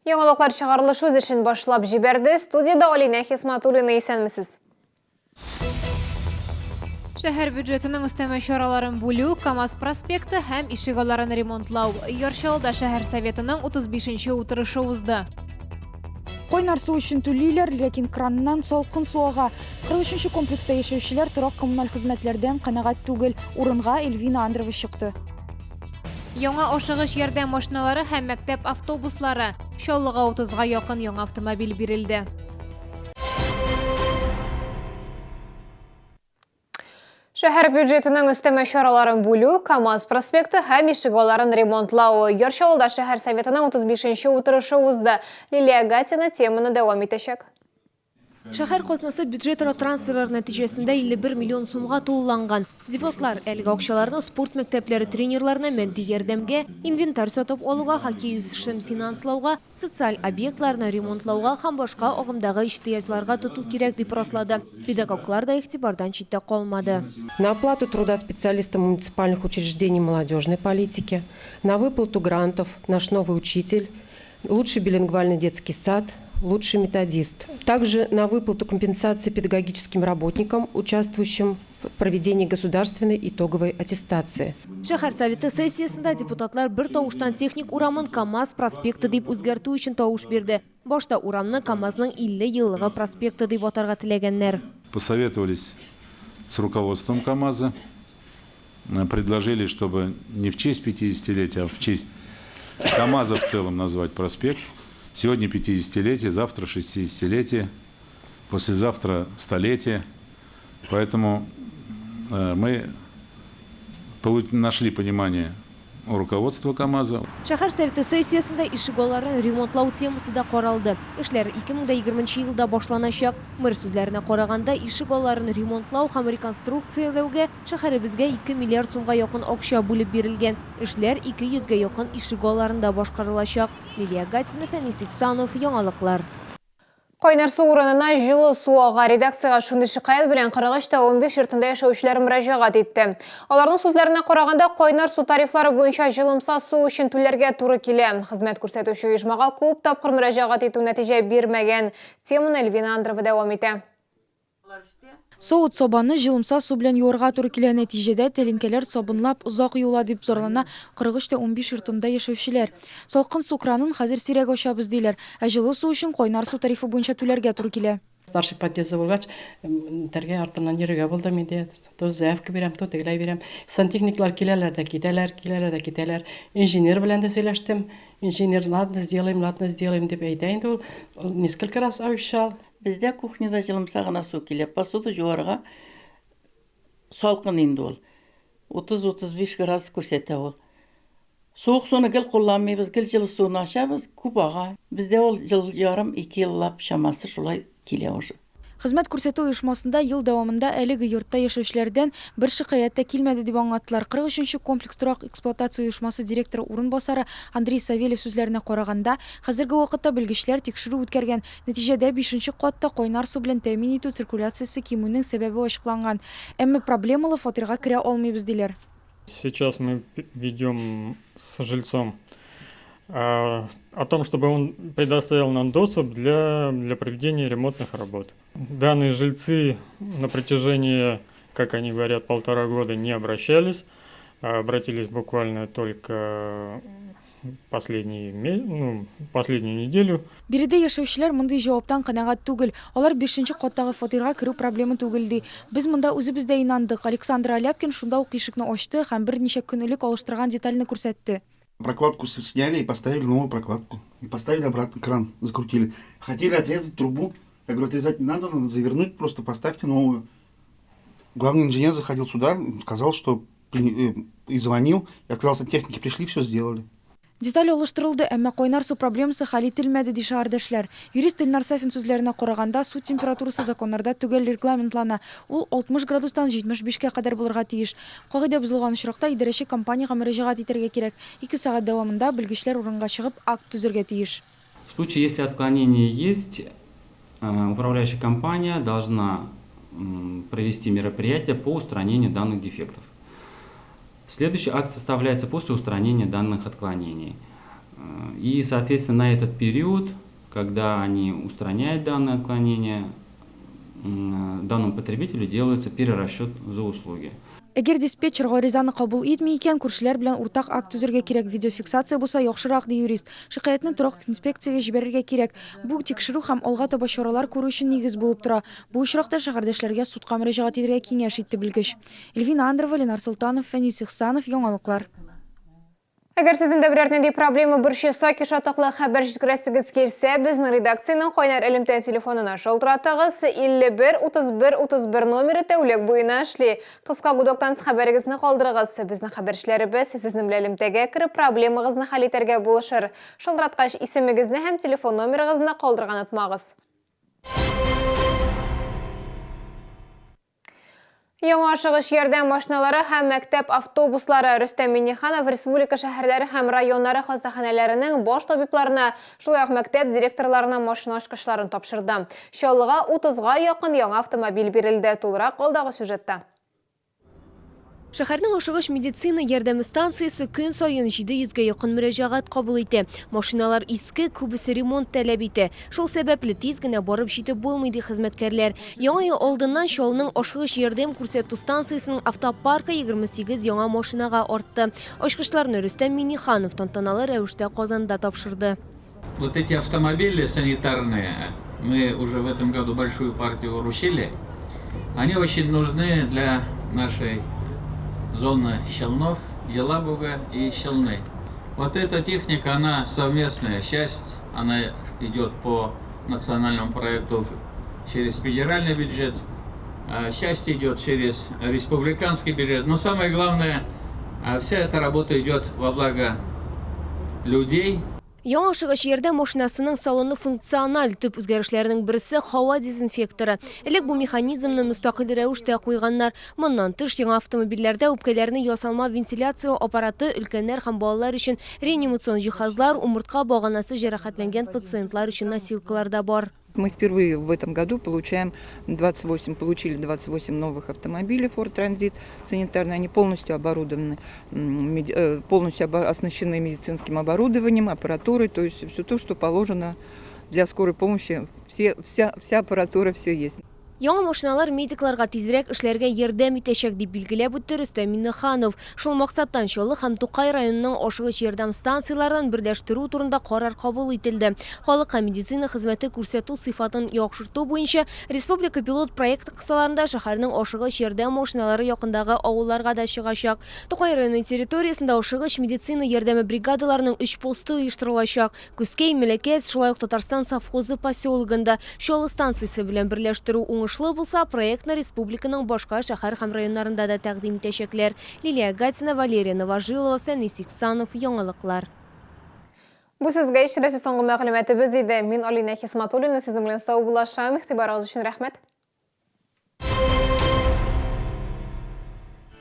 Яңалыклар чыгарылыш үз эшен башлап җибәрде. Студиядә Алинә Хисматуллина, исәнмесез. Шәһәр бюджетының өстәмә чараларын бүлү, КАМАЗ проспекты һәм ишегалларын ремонтлау. Яр Чаллыда шәһәр советының 35 нче утырышы узды. Кайнар су өчен түлиләр, ләкин краннан салкын су ага. 43 нче комплекста яшәүчеләр торак-коммуналь хезмәтләрдән канәгать түгел. Урынга Эльвина Андрова чыкты. Яңа ашыгыч ярдәм машиналары һәм мәктәп автобуслары. Чаллыга утызга якын яңа автомобиль бирелде. Шәһәр бюджетының өстәмә чараларын бүлү, КАМАЗ проспекты һәм ишегалларын ремонтлау. Яр Чаллыда шәһәр советының 35 нче утырышы узды. Лилия Гатина теманы дәвам итәчәк. Шәһәр казнасы бюджетара трансферлар нәтиҗәсендә 51 миллион сумга тулыланган. Депутатлар әлеге акчаларны спорт мәктәпләре тренерларына матди ярдәмгә, инвентарь сатып алуга, хоккей үсешен финанслауга, социаль объектларны ремонтлауга һәм башка агымдагы иҗтыяҗларга тоту кирәк дип раслады. Педагоглар да игътибардан читтә калмады. На оплату труда специалистам муниципальных учреждений молодежной политики, на выплату грантов «Наш новый учитель», Лучший билингвальный детский сад, лучший методист. Также на выплату компенсации педагогическим работникам, участвующим в проведении государственной итоговой аттестации. Шәһәр Советы сессиясендә депутатлар бер тавыштан Техник урамын КАМАЗ проспекты дип үзгәртү өчен тавыш бирде. Башта урамны КАМАЗның 50 еллыгы проспекты дип атарга теләгәннәр. Посоветовались с руководством КАМАЗа, предложили, чтобы не в честь 50-летия, а в честь КАМАЗа в целом назвать проспект. Сегодня 50-летие, завтра 60-летие, послезавтра столетие. Поэтому мы нашли понимание у руководства КАМАЗа. Шәһәр Советы сессиясендә ишегалларын ремонтлау темасы да каралды. Эшләр 2020 нче елда башланачак. Мэр сүзләренә караганда, ишегалларын ремонтлау һәм реконструкцияләүгә Шәһәребезгә 2 миллиард сумга якын акча бүлеп бирелгән. Эшләр 200 гә якын ишегалларында башкарылачак. Лилия Гатина, Фәнис Иксанов, Яңалыклар. Кайнар су урынына җылы су ага. Редакциягә шундый шикаять белән 43 тә 15 йортында яшәүчеләр мөрәҗәгать итте. Аларның сүзләренә караганда, кайнар су тарифлары буенча җылымса су өчен түләргә туры килә. Хезмәт күрсәтүче оешмага күп тапкыр мөрәҗәгать итү нәтиҗә бирмәгән. Теманы Эльвина Андрова дәвам итә. Савыт-сабаны җылымса су белән юарга туры килә, нәтиҗәдә тәлинкәләр сабынлап озак юыла, дип зарлана 43 тә 15 йортында яшәүчеләр. Салкын су кранын хәзер сирәк ачабыз, диләр. Ә җылы су өчен кайнар су тарифы буенча түләргә туры килә. Старший подъезды булгач, тәргә артыннан йөрергә булдым инде. То заявка бирәм, то тегеләй бирәм. Сантехниклар киләләр дә китәләр, киләләр дә китәләр. Инженер белән дә сөйләштем. Инженер, ладно, сделаем, ладно, сделаем, дип әйтә инде ул. Несколько раз обещал. Бездә кухняда җылымса гына су килә. Посуда җуарга салкын инде ул. 30-35 градус күрсәтә ул. Суык суны гел кулланмыйбыз, гел җылы суны ачабыз, күп ага. Бездә ул ел ярым, ике еллап чамасы шулай килә уже. Хезмәт күрсәтү оешмасында ел дәвамында әлеге йортта яшәүчеләрдән бер шикаять тә килмәде дип аңлаттылар. 43 нче комплекс торак эксплуатация оешмасы директоры урынбасары Андрей Савельев сүзләренә караганда, хәзерге вакытта белгечләр тикшерү үткәргән, Нәтиҗәдә, бишенче катта кайнар су белән тәэмин итү циркуляциясе кимүнең сәбәбе ачыкланган. Әмма проблемалы фатирга керә алмыйбыз, диләр. Сейчас мы ведем с жильцом о том, чтобы он предоставил нам доступ для, для проведения ремонтных работ. Данные жильцы на протяжении, как они говорят, полтора года не обращались, обратились буквально только последний, ну, последнюю неделю. Биредә яшәүчеләр мондый җаваптан канәгать түгел. Алар бишенче каттагы фатирга керү проблема түгел, ди. Без монда үзебез дә инандык. Александр Аляпкин шунда ук ишекне ачты һәм берничә көн элек алыштырган детальне күрсәтте. Прокладку сняли и поставили новую прокладку. И поставили обратно кран, закрутили. Хотели отрезать трубу. Я говорю, отрезать не надо, надо завернуть, просто поставьте новую. Главный инженер заходил сюда, сказал, что и звонил, и отказал, сантехники пришли, все сделали. Деталь алыштырылды, әмма кайнар су проблемасы хәл ителмәде, ди шәһәрдәшләр. Юрист Илнар Сафин сүзләренә караганда, су температурасы законнарда төгәл регламентлана, ул 60 градустан 75 кә кадәр булырга тиеш. Кагыйдә бозылган очракта идарәче компаниягә мөрәҗәгать итәргә кирәк. Ике сәгать дәвамында белгечләр урынга чыгып, акт төзергә тиеш. В случае, если отклонение есть, управляющая компания должна провести мероприятие по устранению данных дефектов. Следующий акт составляется после устранения данных отклонений. И, соответственно, на этот период, когда они устраняют данное отклонение, данному потребителю делается перерасчет за услуги. Әгәр диспетчер гаризаны кабул итми икән, күршеләр белән уртак акт төзергә кирәк. Видеофиксация булса яхшырак, ди юрист. Шикаятьне торак инспекциягә җибәрергә кирәк. Бу, тикшерү һәм алга таба чаралар күрү өчен нигез булып тора. Бу очракта шәһәрдәшләргә судка мөрәҗәгать итәргә киңәш итте белгеч. Эльвина Андрова, Ленар Солтанов, Фәнис Ихсанов, Яңалыклар. Әгәр сезнең дә берәр нинди проблема борчыса, кишатаклы хәбәр җиткерәсегез килсә, безнең редакциянең кайнар элемтә телефонына шалтыратыгыз. 51 31 31 номеры тәүлек буена эшли. Кыска гудоктан хәбәрегезне калдырыгыз. Безнең хәбәрчеләребез сезнең белән элемтәгә кереп, проблемагызны хәл итәргә булышыр. Шалтыраткач, исемегезне һәм телефон номерыгызны калдырырга онытмагыз. Яңа ашыгыч ярдәм машиналары һәм мәктәп автобуслары Рөстәм Миңнеханов республика шәһәрләре һәм районнары хастаханәләренең баш табибларына, шулай ук мәктәп директорларына машина ачкычларын тапшырды. Чаллыга 30 га якын яңа автомобиль бирелде. Тулырак алдагы сюжетта. Шәһәрнең ашыгыч медицина ярдәме станциясе көн саен 700 гә якын мөрәҗәгать кабул итә. Машиналар иске, күбесе ремонт таләп итә. Шул сәбәпле тиз генә барып җитеп булмый, ди хезмәткәрләр. Яңа ел алдыннан Чаллының ашыгыч ярдәм күрсәтү станциясенең автопаркы 28 яңа машинага артты. Ачкычларны Рөстәм Миңнеханов тантаналы рәвештә Казанда тапшырды. Вот эти автомобили санитарные, мы уже в этом году большую партию вручили, они очень нужны для нашей зоны Челнов, Елабуга и Челны. Вот эта техника, она совместная часть, она идет по национальному проекту через федеральный бюджет, часть идет через республиканский бюджет. Но самое главное, вся эта работа идет во благо людей. Яңа ашыгыч ярдәм машинасының салоны функциональ. Төп үзгәрешләрнең берсе, һава дезинфекторы. Элек бу механизмны мөстәкыйль рәвештә куйганнар. Моннан тыш, яңа автомобильләрдә үпкәләрне ясалма вентиляция аппараты, өлкәннәр һәм балалар өчен реанимацион җиһазлар, умыртка баганасы җәрәхәтләнгән пациентлар өчен носилкалар да бар. Мы впервые в этом году получаем 28, получили 28 новых автомобилей Ford Transit санитарные. Они полностью оборудованы, полностью оснащены медицинским оборудованием, аппаратурой, то есть все то, что положено для скорой помощи, вся аппаратура, все есть. Яңа машиналар медикларга тизрәк эшләргә ярдәм итәчәк, дип билгеләп үтте Рөстәм Миңнеханов. Шул максаттан Чаллы һәм Тукай районының ашыгыч ярдәм станцияләрен берләштерү турында карар кабул ителде. Халыкка медицина хезмәте күрсәтү сыйфатын яхшырту буенча республика пилот проекты кысаларында шәһәрнең ашыгыч ярдәм машиналары якындагы авылларга да чыгачак. Тукай районы территориясендә ашыгыч медицина ярдәме бригадаларының өч посты оештырылачак. Күзкәй, Мәләкәс, шулай ук Татарстан совхозы поселогында. Чаллы станциясе белән берләштерү уңышлы булса, проектны республиканың башка шәһәр һәм районнарында да тәкъдим итәчәкләр. Лилия Гатина, Валерия Новожилова, Фәнис Иксанов, Яңалыклар. Бу сезгә ишетеләсе соңгы мәгълүматыбыз иде. Мин Алинә Хисматуллина сезнең белән саубуллашам. Игътибарыгыз өчен рәхмәт.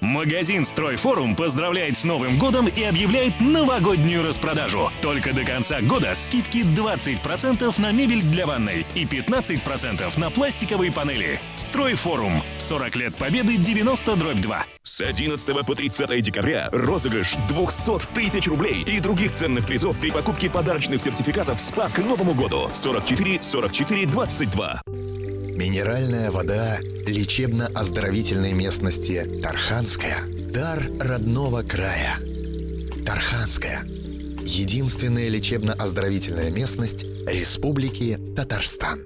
Магазин «Стройфорум» поздравляет с Новым годом и объявляет новогоднюю распродажу. Только до конца года скидки 20% на мебель для ванной и 15% на пластиковые панели. «Стройфорум». 40 лет победы 90/2. С 11 по 30 декабря розыгрыш 200 тысяч рублей и других ценных призов при покупке подарочных сертификатов СПА к Новому году. 44 44 22. Минеральная вода лечебно-оздоровительной местности Тарханская. Дар родного края. Тарханская. Единственная лечебно-оздоровительная местность Республики Татарстан.